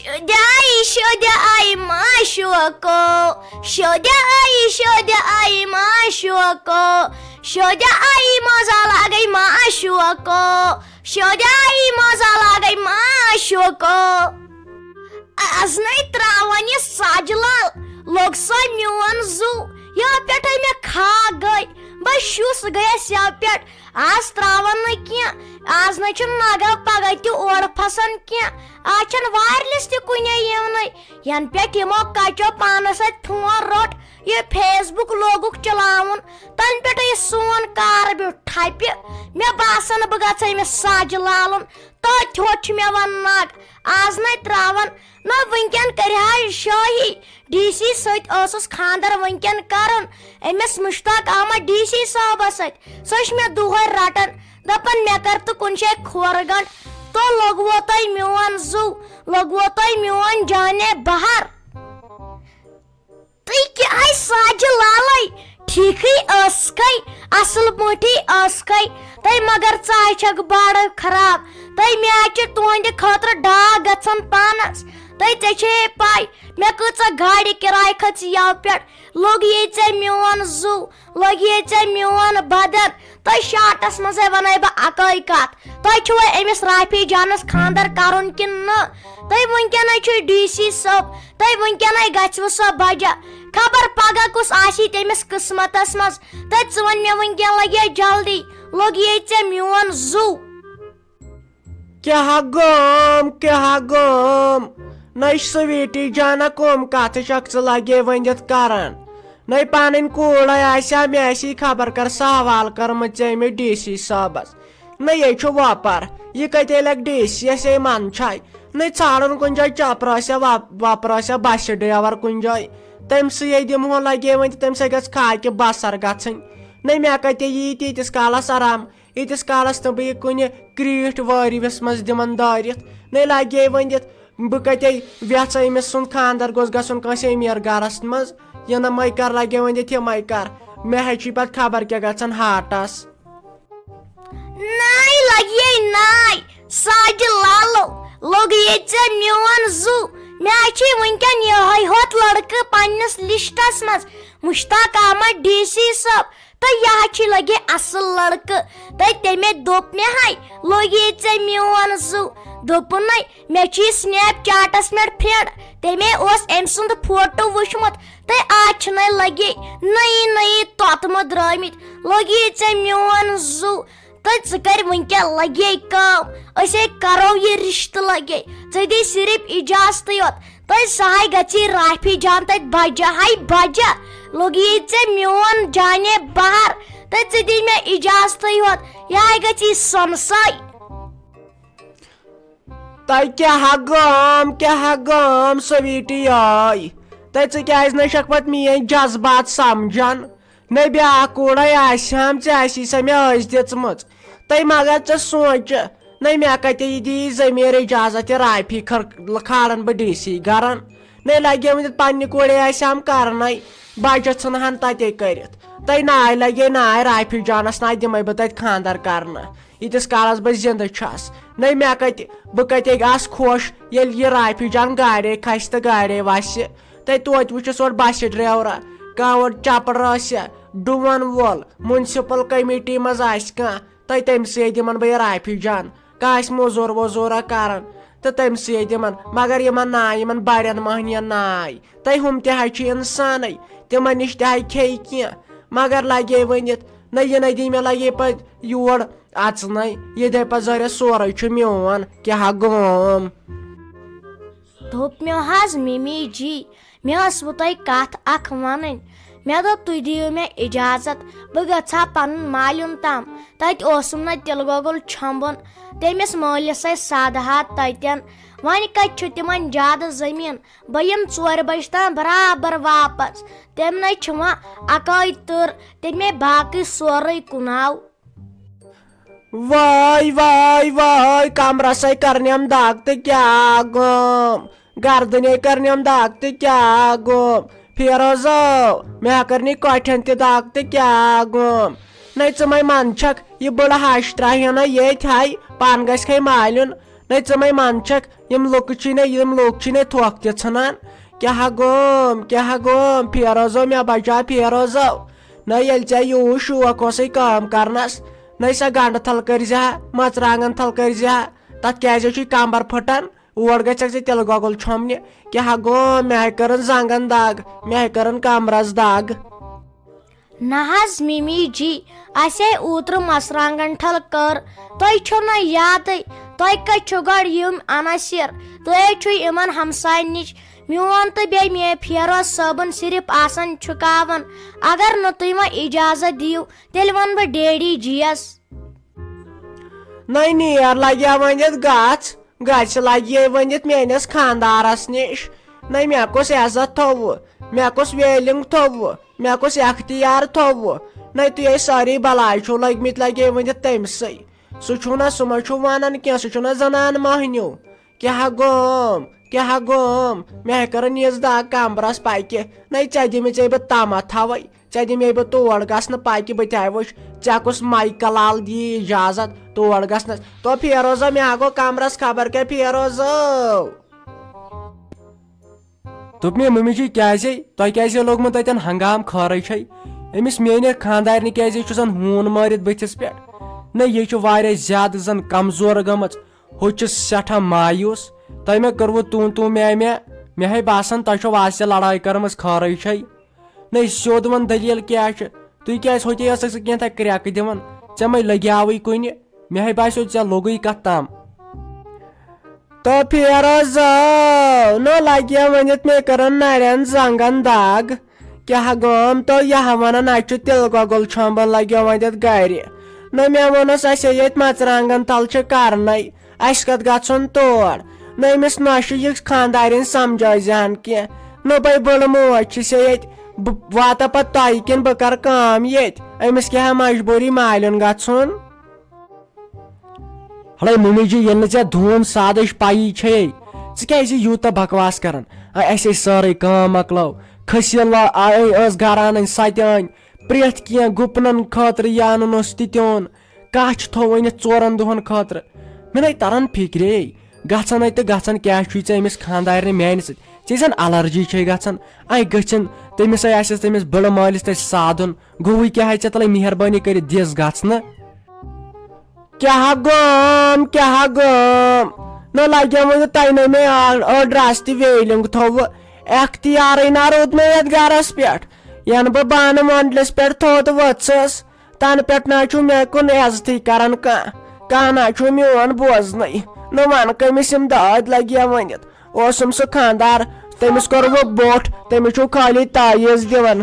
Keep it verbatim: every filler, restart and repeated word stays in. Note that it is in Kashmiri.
شُدیاے شُدیاے ما شوکو، شُدیاے شُدیاے ما شوکو، شُدیاے مزہ لگے ما شوکو، شُدیاے مزہ لگے ما شوکو۔ از نے تراون یہ ساجہِ لال، لوگ سا میون زو، یا پٮ۪ٹھے مےٚ کھا گٔے، بہٕ شُس گٔیس یا پٮ۪ٹھ۔ از تراون نہٕ کینٛہہ، از نَے چھُنہٕ نگہ پگہ تہِ اورٕ پھسان کینٛہہ۔ از چھَنہٕ وارلِس تہِ کُنے یِونَے۔ ینہٕ پٮ۪ٹھ یِمو کچو پانس سۭتۍ فون روٚٹ، یہِ Facebook لوگُکھ چلاوُن، تنہٕ پٮ۪ٹھے یہِ سون کار بیوٗٹھ ٹھپہِ۔ مےٚ باسان بہٕ گژھٕ أمِس ساجہِ لالُن، تٔتھۍ ہوٚت چھُ مےٚ وۄنۍ نگ۔ از نَے تراون نہ، وٕنکٮ۪ن کرِ ہا شٲہی۔ ڈی سی سۭتۍ اوسُس خاندر وٕنکٮ۪ن کرُن أمِس مشتاق احمد ڈی سی صٲبس سۭتۍ۔ سۄ چھِ مےٚ دۄہے رٹان، دپان مےٚ کر تہٕ کُنہِ جایہِ کھورٕ گنڈ۔ تو لوٚگوُ تۄہہِ میون زُو، لوٚگوُ تۄہہِ میون جانے بہار۔ تُہۍ کیٛاہ آے ساجہِ لالے؟ ٹھیٖکھٕے ٲسکھے، اصل پٲٹھی ٲسکھے۔ تۄہہِ مگر ژایہِ چھکھ بڑٕ خراب۔ تۄہہِ مےٚ چھِ تُہنٛدِ خٲطرٕ ڈاکھ گژھان پانس۔ تۄہہِ ژےٚ چھے پاے مےٚ کۭژاہ گاڑِ کِراے کھٔژ یَوٕ پٮ۪ٹھ۔ لوٚگ یے ژےٚ میون زُو، لوٚگ یے ژےٚ میون بدن۔ تۄہہِ شاٹس منٛزے ونے بہٕ اکٲے کتھ، تۄہہِ چھُوا أمِس رافی جانس خاندر کرُن کِنہٕ نہٕ؟ تۄہہِ وٕنکیٚنٕے چھُ ڈی سی صٲب، تۄہہِ وٕنکیٚنٕے گژھِوٕ سۄ بجا۔ خبر پگاہ کُس آسی تٔمِس قسمتس منٛز۔ تہٕ ژٕ وَن مےٚ وٕنکیٚن لگے جلدی، لوٚگ یے ژےٚ میون زُو۔ کیٛاہ گوم، کیٛاہ گوم؟ نَے سویٖٹی جانا کۄم کتھ چھکھ ژٕ لگے ؤنِتھ کران؟ نَے پنٕنۍ کوٗرے آسہِ ہا، مےٚ آسی خبر کر سوال کٔرمٕژ ژےٚ أمِس ڈی سی صٲبس۔ نَے یے چھُ وۄپر، یہِ کتے لگہِ ڈی سی یس یے من چھے۔ نَے ژھانڈُن کُنہِ جایہِ چپرٕ آسہِ ہا، وپ-، وپرٕ آسہِ ہا، بسہِ ڈرایور کُنہِ جایہِ۔ تٔمۍ سٕے یے دِمہون لگے وۄنۍ تہٕ تٔمۍ سٕے گژھِ خاکہِ بسر گژھٕنۍ۔ نَے مےٚ کتے ییٖتۍ ییٖتِس کالس آرام۔ ییٖتِس کالس نہٕ بہٕ یہِ کُنہِ کرٛیٖٹھۍ وٲرِوِس منٛز دِمن دٲرِتھ، نے لگے ؤنِتھ بہٕ کتے ویژھٕ أمِس سُنٛد خانٛدر گوٚژھ گژھُن کٲنٛسہِ أمیٖر گرس منٛز۔ یہِ نہٕ مَے کر لگے ؤنِتھ، یہِ مَے کر۔ مےٚ ہے چھُے پتہٕ خبر کیٛاہ گژھان ہارٹس۔ ناے لگیے ناے، ساجہِ لالو، لوٚگ ییٚتہِ ژےٚ میون زُو۔ مےٚ ہے چھُے وٕنکٮ۪ن یِہوٚے ہوت لڑکہٕ پننِس لسٹس منٛز، مشتاق احمد ڈی سی صٲب۔ تہٕ یہِ ہا چھُ لگے اصل لڑکہٕ۔ تہٕ تٔمۍ دوٚپ مےٚ ہاے، لوٚگ ییٚتہِ ژےٚ میون زُو۔ دوٚپُن ہے، مےٚ چھُ یہِ سنیپ چیٹس پٮ۪ٹھ فرینڈ۔ تٔمۍ اوس أمۍ سُنٛد فوٹو وٕچھمُت۔ تہٕ آز چھِنَے لگے نٔیی نٔیی طوطہٕ مہ درٛٲمٕتۍ۔ لوٚگ ییٚتہِ ژےٚ میون زُو۔ تہٕ ژٕ کر وٕنکٮ۪ن لگے کٲم، أسۍ ہے کرو یہِ رشتہٕ لگے۔ ژٕ دِ صرف اجازتٕے یوت۔ تہٕ سۄ ہاے گژھی رافی جان تتہِ بجہ ہاے بجہ۔ لوٚگ یی ژےٚ میون جانے بہر۔ تہٕ ژٕ دِ مےٚ اجازتٕے یوت۔ یہِ ہاے گژھی سۄنسٲے۔ تۄہہِ کیٛاہ ہا گام، کیٛاہ ہا گام، سویٖٹی آے۔ تہٕ ژٕ کیٛازِ نہٕ چھکھ پتہٕ میٲنۍ جذبات سمجھان؟ نَے بیٛاکھ کوٗرے آسہِ ہم، ژےٚ آسی سۄ مےٚ ٲسۍ دِژمٕژ۔ تَے مگر ژٕ سونٛچ، نَے مےٚ کَتہِ یہِ دِیی ضمیٖر اِجازت، یہِ رافی کھر-، کھالَن بہٕ ڈی سی گَرَن۔ نَے لَگے وۄنۍ پنٛنہِ کورِ آسہِ ہم کَرنَے، بَچَتھ ژھٕنہٕ ہن تَتے کٔرِتھ۔ تَے ناے لَگے ناے، رافی جانَس ناے دِمَے بہٕ تَتہِ خانٛدر کَرنہٕ۔ ییٖتِس کالَس بہٕ زِندٕ چھَس۔ نَے مےٚ کَتہِ، بہٕ کَتہِ آسہٕ خۄش، ییٚلہِ یہِ رافی جان گاڑے کھسہِ تہٕ گاڑے وَسہِ۔ تہٕ توتہِ وٕچھُس اورٕ بسہِ ڈرایورا، کانٛہہ اورٕ چپڑ آسہِ، ڈُوَن وول، میونسپل کمیٹی منٛز آسہِ کانٛہہ، تہٕ تٔمۍ سٕے دِمن بہٕ یہِ رافی جان۔ کانٛہہ آسہِ موٚزوٗر ووٚزوٗرا کران، تہٕ تٔمۍ سٕے دِمن۔ مگر یِمن ناے، یِمن بڑٮ۪ن مٔہنِین ناے، تہٕ ہُم تہِ حظ چھِ انسانٕے، تِمن نِش تہِ حظ کھیٚیہِ کینٛہہ۔ مگر لگے ؤنِتھ، نہ یہِ نہ دی مےٚ لگے پتہٕ یور اژنَے، یہِ دپہِ پتہٕ زہریا سورُے چھُ میون، کیٛاہ گوم۔ دوٚپ مےٚ حظ مِمی جی، مےٚ ٲسوٕ تۄہہِ کَتھ اَکھ وَنٕنۍ۔ مےٚ دوٚپ، تُہۍ دِیِو مےٚ اِجازت، بہٕ گژھٕ ہا پَنُن مالیُن تام۔ تَتہِ اوسُم نہ تِلہٕ گۄگُل چھۄمبُن، تٔمِس مٲلِس ٲسۍ سادٕ ہَتھ تَتٮ۪ن۔ وۄنۍ کَتہِ چھُ تِمَن زیادٕ زٔمیٖن؟ بہٕ یِمہٕ ژورِ بَجہِ تام برابر واپَس۔ تٔمۍ نَے چھِ وۄنۍ اَکٲے تٔر، تٔمۍ باقٕے سورُے کُناو۔ واے واے واے، کمرسے کرنیم داغ تہٕ کیٛاہ گوم؟ گردنے کرنیم داغ تہٕ کیٛاہ گوم؟ فیروزو، مےٚ کرنی کۄٹھٮ۪ن تہِ داغ تہٕ کیٛاہ گوم؟ نے ژٕ مے منٛد چھکھ، یہِ بٕڑٕ ہش ترٛاوہے نہ ییٚتھۍ ہاے، پانہٕ گژھِ ہے مالیُن۔ نَے ژٕ مَے منٛد چھَکھ، یِم لُکہٕ چھی نَے، یِم لُکھ چھی نَے تھۄکھ تہِ ژھٕنان۔ کیٛاہ گوم، کیٛاہ گوم، فیروزو مےٚ بچاو فیروزو۔ نَے ییٚلہِ ژےٚ یوٗت شوق اوسُے کٲم کرنس، نَے سۄ گنڈٕ تھل کٔرۍ زِ ہا، مرژٕوانٛگن تھل کٔرۍ زِ ہا، تتھ کیٛازِ چھُے کمبر پھٕٹان؟ اور گژھکھ ژٕ تِلہٕ گۄگُل چھۄمبنہِ۔ کیٛاہ گوم، مےٚ ہے کٔرٕن زنٛگن دگ، مےٚ ہے کٔرٕن کمرس دگ۔ نہ حظ مِمی جی، اسے اوترٕ مرژٕوانٛگن ٹھل کٔر، تۄہہِ چھو نہ یادٕے، تۄہہِ کتہِ چھو گۄڈٕ یِم عناصر؟ تُہۍ ہے چھِو یِمن ہمساین نِش۔ میون تہٕ بیٚیہِ مے فیروز صٲبُن صرف آسان چھُکاوان۔ اگر نہٕ تُہۍ وۄنۍ اجازت دِیِو، تیٚلہِ ونہٕ بہٕ ڈیڈی جی یس۔ نَے نیر لگیا ؤنِتھ گژھ۔ گژھِ لگہِ یے ؤنِتھ میٲنِس خاندارس نِش۔ نَے مےٚ کُس عزت تھوٚوُ، مےٚ کُس ویلِنگ تھوٚوُ، مےٚ کُس اختیار تھوٚوُ؟ نَے تُہۍ ہے سٲری بلاے چھِو لٔگۍ مٕتۍ لگے ؤنِتھ تٔمۍ سٕے۔ سُہ چھُنہ، سُہ ما چھُ ونان کینٛہہ، سُہ چھُنہ زنان مٔہنیو۔ کیٛاہ گوم، کیٛاہ گوم؟ مےٚ ہے کٔرٕن یِژھ دگ کمبرس پکہِ۔ نَے ژےٚ دِمٕے ژےٚ بہٕ تمتھ تھاوَے۔ ژےٚ دِمے بہٕ تور گژھنہٕ پکہِ، بہٕ تہِ ہا وٕچھ ژےٚ کُس مایکل لال دِیہِ اجازت تور گژھنس۔ تو فیروزو، مےٚ ہا گوٚو کمرس خبر کیٛاہ فیروزو۔ دوٚپ مےٚ، مٔمی جی، کیٛازے؟ تۄہہِ کیٛازے لوٚگمُت تتٮ۪ن ہنگام؟ خٲرٕے چھے؟ أمِس میٲنہِ خانٛدارنہِ کیٛازے چھُ زن ہوٗن مٲرِتھ بٕتھِس پٮ۪ٹھ؟ نہ، یہِ چھُ واریاہ زیادٕ زن کمزور گٔمٕژ۔ ہُہ چھُ سٮ۪ٹھاہ مایوس۔ تۄہہِ مےٚ کٔروٕ توٗ توٗ مےٚ مےٚ؟ مےٚ ہے باسان، تۄہہِ چھو آز تہِ لڑٲے کٔرمٕژ، خٲرٕے چھے۔ نَے سیوٚد وَن، دٔلیٖل کیٛاہ چھِ؟ تُہۍ کیٛازِ ہوٚتے ٲسٕکھ ژٕ کینٛہہ تام کرٛٮ۪کہٕ دِوان؟ ژےٚ مَے لٔگیاوٕے کُنہِ؟ مےٚ ہے باسیو، ژےٚ لوٚگُے کَتھ تام۔ تو فیروزو، نو لگیا ؤنِتھ مےٚ کٔرٕن نرٮ۪ن زنٛگن دگ۔ کیٛاہ گوم تو یہِ ہا وَنان، اَتہِ چھُ تِلہٕ گۄگُل چھۄمبان لگیو ؤنِتھ گرِ۔ نو مےٚ ووٚنُس، اَسے ییٚتہِ مَژرانٛگن تَل چھِ کرنَے۔ اَسہِ کَتھ گژھُن تور؟ نہ أمِس نۄشہِ یہِ خانٛدارِنۍ سمجھٲے زِہن کینٛہہ۔ نہ بے بٔڑ موج چھِ سے ییٚتہِ، بہٕ واتہ پتہٕ تۄہہِ کِنۍ بہٕ کرٕ کٲم ییٚتہِ؟ أمِس کیٛاہ مجبوٗری مالیُن گژھُن؟ ہڑے ممی جی، ییٚلہِ نہٕ ژےٚ دھوم سادٕچ پَیی چھے، ژٕ کیٛازِ یوٗتاہ بکواس کران؟ آ، اَسے سٲرٕے کٲم مۄکلٲو۔ کھٔسیٖلا آے ٲس گرٕ اَنٕنۍ، سۄ تہِ أنۍ۔ پرٛٮ۪تھ کینٛہہ گُپنن خٲطرٕ یہِ اَنُن اوس تہِ تہِ اوٚن۔ کَچھ تھوو أنِتھ ژورن دۄہن خٲطرٕ۔ مےٚ نَے تران فِکرے، گژھان ہے تہٕ گژھان کیٛاہ چھُے ژےٚ أمِس خانٛدارنہِ میٛانہِ سۭتۍ؟ ژےٚ زَن الرجی چھے گژھان۔ اَے گٔژھِن، تٔمِس ہے آسٮ۪س تٔمِس بٔڑٕ مٲلِس تَتہِ سادُن۔ گوٚوُے کیٛاہ ہے ژےٚ تَلَے مہربٲنی کٔرِتھ دِس گژھنہٕ۔ کیٛاہ گوم، کیٛاہ گوم؟ نہ لگیو وۄنۍ تۄہہِ نَے مےٚ آ-، أڑ رَژھ تہِ ویلِنٛگ تھوٚوٕ۔ اختیارٕے نہ روٗد مےٚ یَتھ گَرَس پٮ۪ٹھ۔ یَنہٕ بہٕ بانہٕ مۄنڈلِس پٮ۪ٹھ تھوٚد ؤژھٕس، تَنہٕ پٮ۪ٹھ نہ چھُ مےٚ کُن عزتٕے کران کانٛہہ، کانٛہہ نہ چھُ میون بوزنٕے۔ نہ وَن کٔمِس یِم دٲدۍ لگیا ؤنِتھ۔ اوسُم سُہ خانٛدار، تٔمِس کوٚروٕ بوٚٹھ، تٔمِس چھُو خٲلی تعویٖذ دِوان۔